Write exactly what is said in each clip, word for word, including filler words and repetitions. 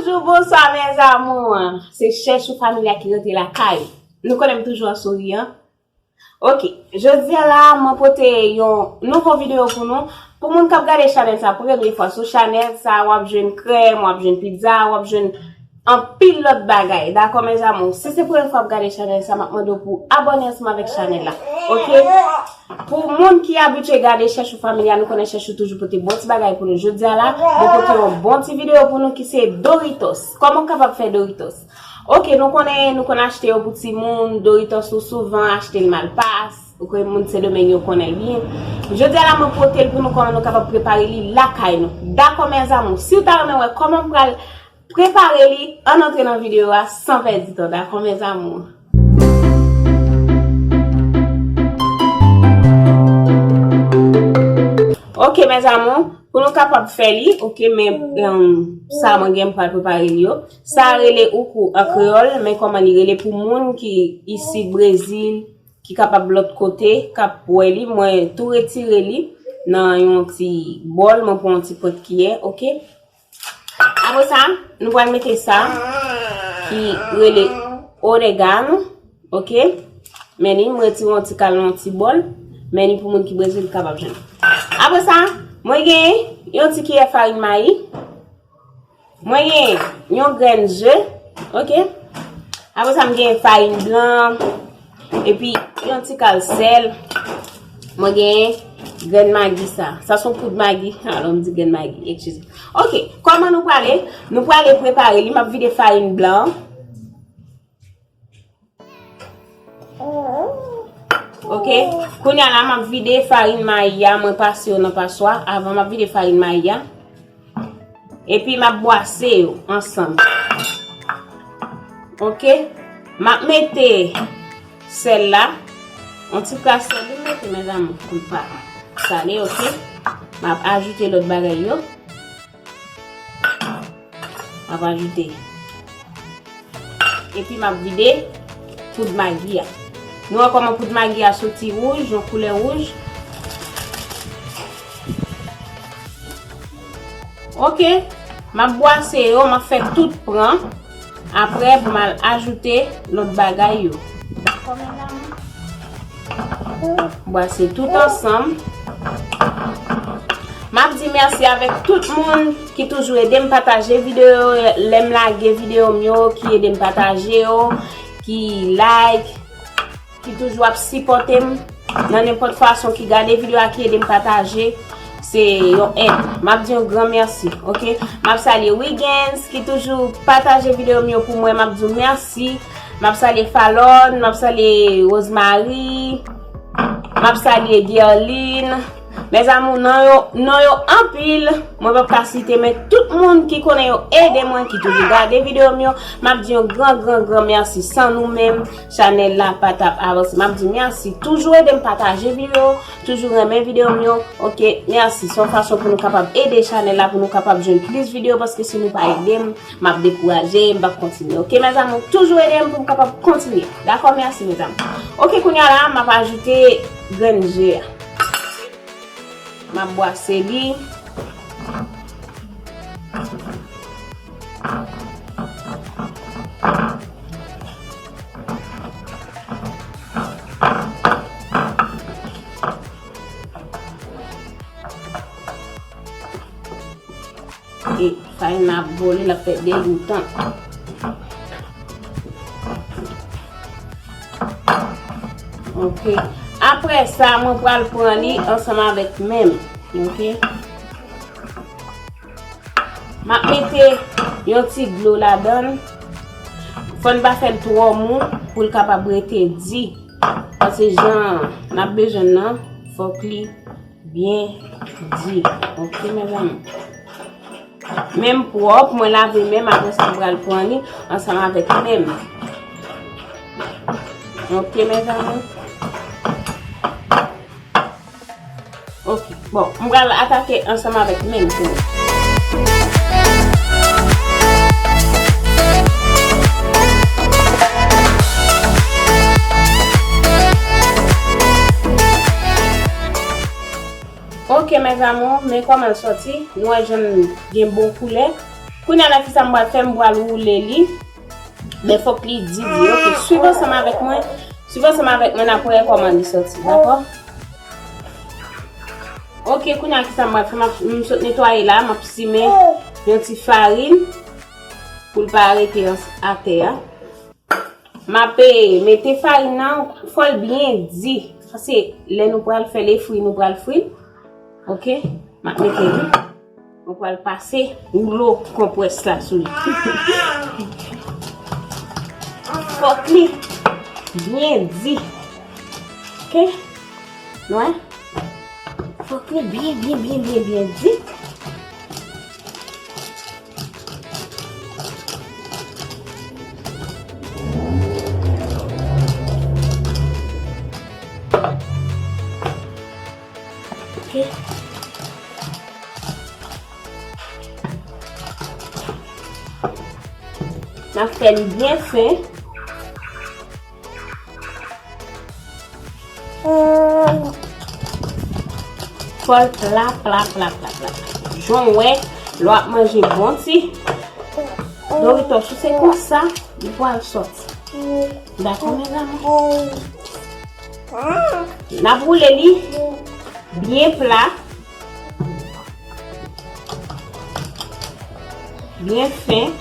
Bonjou, bonswa, mes amours. Se Chèchou Familia ki rete lakay. Nou konnen m toujou an souriyan. Ok, jodi a la, mwen pote yon nouvo videyo pou nou. Pou moun k ap gade chanèl sa premye fwa sou chanèl sa, w ap jwenn krèm, w ap jwenn pizza, w ap jwenn anpil lòt bagay. Dakò, mes amours? Si se premye fwa w ap gade chanèl sa, m ap mande w pou abòne ansanm avèk chanèl la. Ok? Pou moun ki abitye gade Chèchou Familia, nou konnen Chèchou toujou pote bon ti bagay pou nou. Jodi a la, mwen pote yon bon ti videyo pou nou ki se Doritos. Kòman w kapab fè Doritos? Ok, nou konnen, nou konn achte yo pou timoun, Doritos nou souvan achte l Malpas, ok, moun Sendomeng yo konnen l byen. Jodi a la, mwen pote l pou nou kòman nou kapab prepare li lakay nou. Dakò, mes amours? Si w ta renmen wè kòman m pral prepare li, ann antre nan videyo a san pèdi tan, dakò, mes amours? Ok, mes amours, pou nou kapab fè li, ok, men, em, sa mwen gen m pral prepare li yo. Sa rele uku an kreyòl, men kòman li rele pou moun ki isit Brezil, ki kapab lòt kote, k ap wè li, mwen tou retire li nan yon ti bòl, mwen pran yon ti pwent kiyè, ok? Apre sa, nou pral mete sa ki rele oregano, ok? Men li, m retire yon ti kal nan yon ti bòl. Men li pou moun ki Brezil kapab jwenn. Apre sa, mwen gen yon ti kiyè farin mayi. Mwen gen yon grenn ze, ok? Apre sa, m gen farin blan, epi yon ti kal sèl. Mwen gen grenn magi sa. Sa se yon poud magi. Alò, m di grenn magi, excuse. Ok, kòman nou prale? Nou prale prepare li. M ap vide farin blan. Ok, kounye a la, m ap vide farin mayi a, mwen pase yo nan paswa. Avan m ap vide farin mayi a. Epi m ap bwase yo ansanm. Ok, m ap mete sèl la. Yon ti kras sèl m mete, mes amours, pou l pa sale, ok? M ap ajoute lòt bagay yo. M ap ajoute. Epi m ap vide poud magi a. Nou wè kòman poud magi a soti wouj, yon koulè wouj. Ok, m ap bwase yo, m ap fè tout pran. Apre, pou m al ajoute lòt bagay yo. Dakò, mes amours? Bwase tout ansanm. M ap di mèsi avèk tout moun ki toujou ede m pataje videyo, lè m lage videyo m yo, ki ede m pataje yo, ki like, ki toujou ap sipòte m nan nenpòt fason, ki gade videyo a, ki ede m pataje. Se yon èd. M ap di yon gran mèsi, ok? M ap salye Wiggins, ki toujou pataje videyo m yo pou mwen. M ap di w mèsi. M ap salye Falon, m ap salye Rosemary, m ap salye Guerline. Mes amours, non yo, non yo anpil. Mwen p ap ka site, men tout moun ki konnen yo ede mwen, ki toujou gade videyo m yo, m ap di yon gran, gran, gran mèsi. San nou menm, chanèl la pa t ap avanse. M ap di mèsi. Toujou ede m pataje videyo, toujou renmen videyo m yo. Ok, mèsi. Se yon fason pou nou kapab ede chanèl la, pou nou kapab jwenn plis videyo, paske si nou pa ede m, m ap dekouraje, m p ap kontinye. Ok, mes amours, toujou ede m pou m kapab kontinye. Dakò, mèsi, mes amours. Ok, kounye a la, m ap ajoute grenn ze a. M ap bwase li. E farin nan ap bole, l ap fè degoutan. Ok. Apre sa, mwen pral pran li ansanm avèk men m. Ok. M ap mete yon ti dlo ladan l. Fò n pa fè l twò mou pou l kapab rete di. Paske jan n ap bezwen l nan, fòk li byen di. Ok, mes amours. Men m pwòp, mwen lave men m, apre sa m pral pran li ansanm avèk men m. Ok, mes amours. Ok, bon, m pral atake ansanm avèk men m kounye a. Ok, mes amours, men kòman l sòti. Nou wè jan l gen bon koulè. Kounye a la, kisa m pral fè? M pral woule li. Men fòk li di di. Ok, swiv ansanm avèk mwen. Swiv ansanm avèk mwen, n ap wè kòman li sòti, dakò? Ok, kounye a, kisa m pral fè? M ap, m sot netwaye la, m ap simen yon ti farin pou l pa rete an, atè a. M ap, eh, mete farin nan, fò l byen di. Paske lè nou pral fè l fri, nou pral fri l. Ok? M ap mete li. Nou pral pase woulo konprès la sou li. Fòk li byen di. Ok? Nou wè? Fòk li byen, byen, byen, byen, byen di. Ok. N ap fè li byen fen. Fò l pla, pla, pla, pla, pla. Jan w wè, lè w ap manje bon ti Doritos ou, se konsa li pral sòti. Dakò, mezanmi? N ap woule li byen pla, byen fen.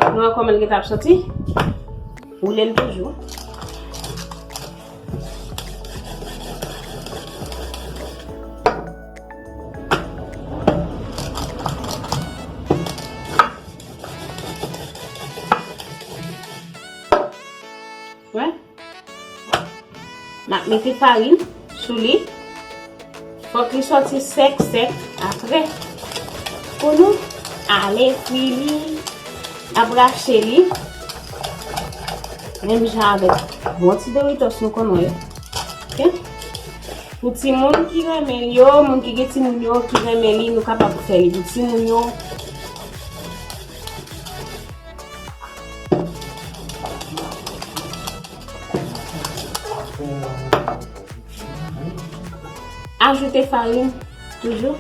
Nou wè kòman l gentan ap sòti? Woule l toujou. Wè. N ap mete farin sou li. Fòk li sòti sèk, sèk. Apre, pou nou ale fri li, n ap rache li. Menm jan avèk bon ti Doritos nou konn wè. Ok? Pou timoun ki renmen li yo, moun ki gen timoun yo ki renmen li, nou kapab fè li pou timoun yo. Ajoute farin toujou.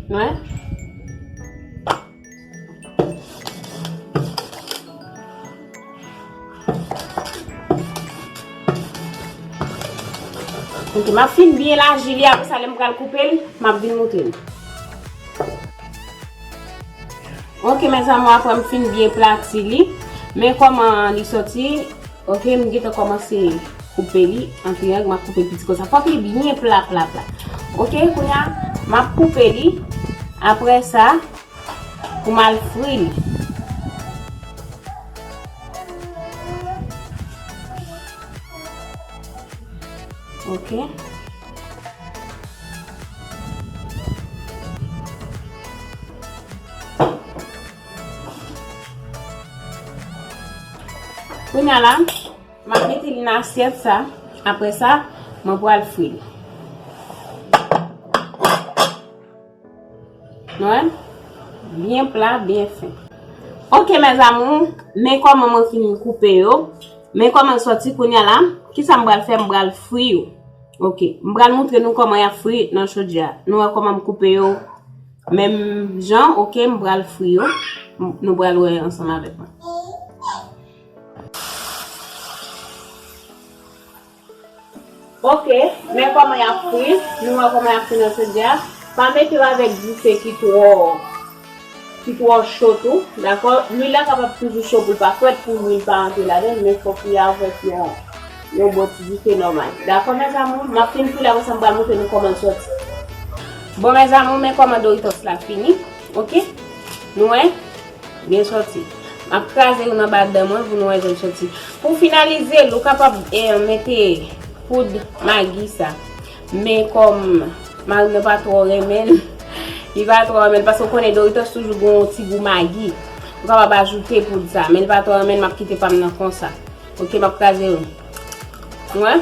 Wè. Ok, m ap fin byen laji li, apre sa, lè m pral koupe l, m ap vin moutre nou. Ok, mezanmi, apre m fin byen plati li, men kòman li sòti. Ok, m gentan kòmanse koupe li an triyang, m ap koupe l piti konsa. Fòk li byen pla, pla, pla. Ok, kounye a, m ap koupe li. Apre sa, pou m al fri li. Ok. Kounye a la, m ap mete li nan asyèt sa. Apre sa, mwen pral fri li. Nou wè? Byen pla, byen fen. Ok, mes amours, men kòman mwen fin koupe yo. Men kòman l sòti kounye a la. Kisa m pral fè? M pral fri yo. Ok, m pral moutre nou kòman y ap fri nan chodyè a. Nou wè kòman m koupe yo menm jan, ok, m pral fri yo. M, nou pral wè ansanm avèk mwen. Ok, men kòman y ap fri. Nou wè kòman y ap fri nan chodyè a. Pa mete yo avèk dife ki twò, ki twò cho tou, dakò? Lwil la kapab toujou cho pou l pa frèt, pou lwil pa antre ladan l, men fòk li avèk yon, yon bon ti dife nòmal. Dakò, mes amours? M ap fin fri l, apre sa, m pral montre nou kòman l sòti. Bon, mes amours, men kòman Doritos la fini. Ok? Nou wè? Byen sòti. M ap kraze youn anba dan mwen pou nou wè jan l sòti. Pou finalize l, ou kapab, eh, mete poud Maggi sa. Men kòm mari m nan pa twò renmen l, li pa twò renmen l, paske w konnen Doritos toujou gen yon ti gou Maggi. Ou kapab ajoute poud sa, men li pa twò renmen l, m ap kite pa m nan konsa. Ok, m ap kraze yo. Ou wè?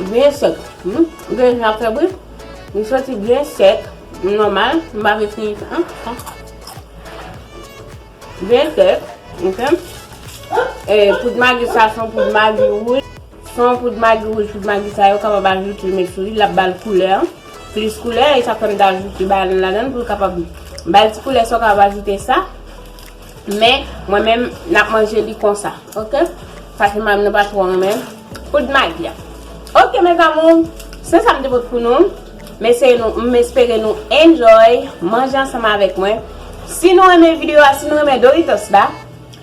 Byen sèk. Hmm? Ou gen jan ap fè bri? Li soti byen sèk. Nòmal. M pa vle fini. Byen sèk. Ok? E, poud magi sa se yon poud magi wouj. Se yon poud magi wouj, poud magi sa yo kapab ajoute met sou li, l ap ba l koulè. Plis koulè, e sa fè m ta ajoute banan ladan l pou l kapab ba l ti koulè sa w kapab ajoute sa. Men, mwen menm, n ap manje li konsa, ok? Paske manmi nou pa twò renmen poud magi a. Ok, mes amours, se sa m te pote pou nou. M eseye nou, m espere nou enjoy manje ansanm avèk mwen. Si nou renmen videyo a, si nou renmen Doritos la,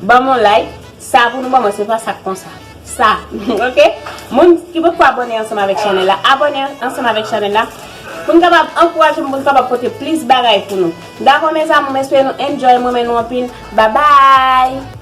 ban m yon like. Sa pou nou ban mwen, se pa sa k konsa. Sa, ok? Moun ki poko abòne ansanm avèk chanèl la, abòne ansanm avèk chanèl la. Pou n kapab ankouraje m, pou n kapab pote plis bagay pou nou. Dakò, mes amours, m espere nou enjoy, mwen renmen nou anpil. Babay!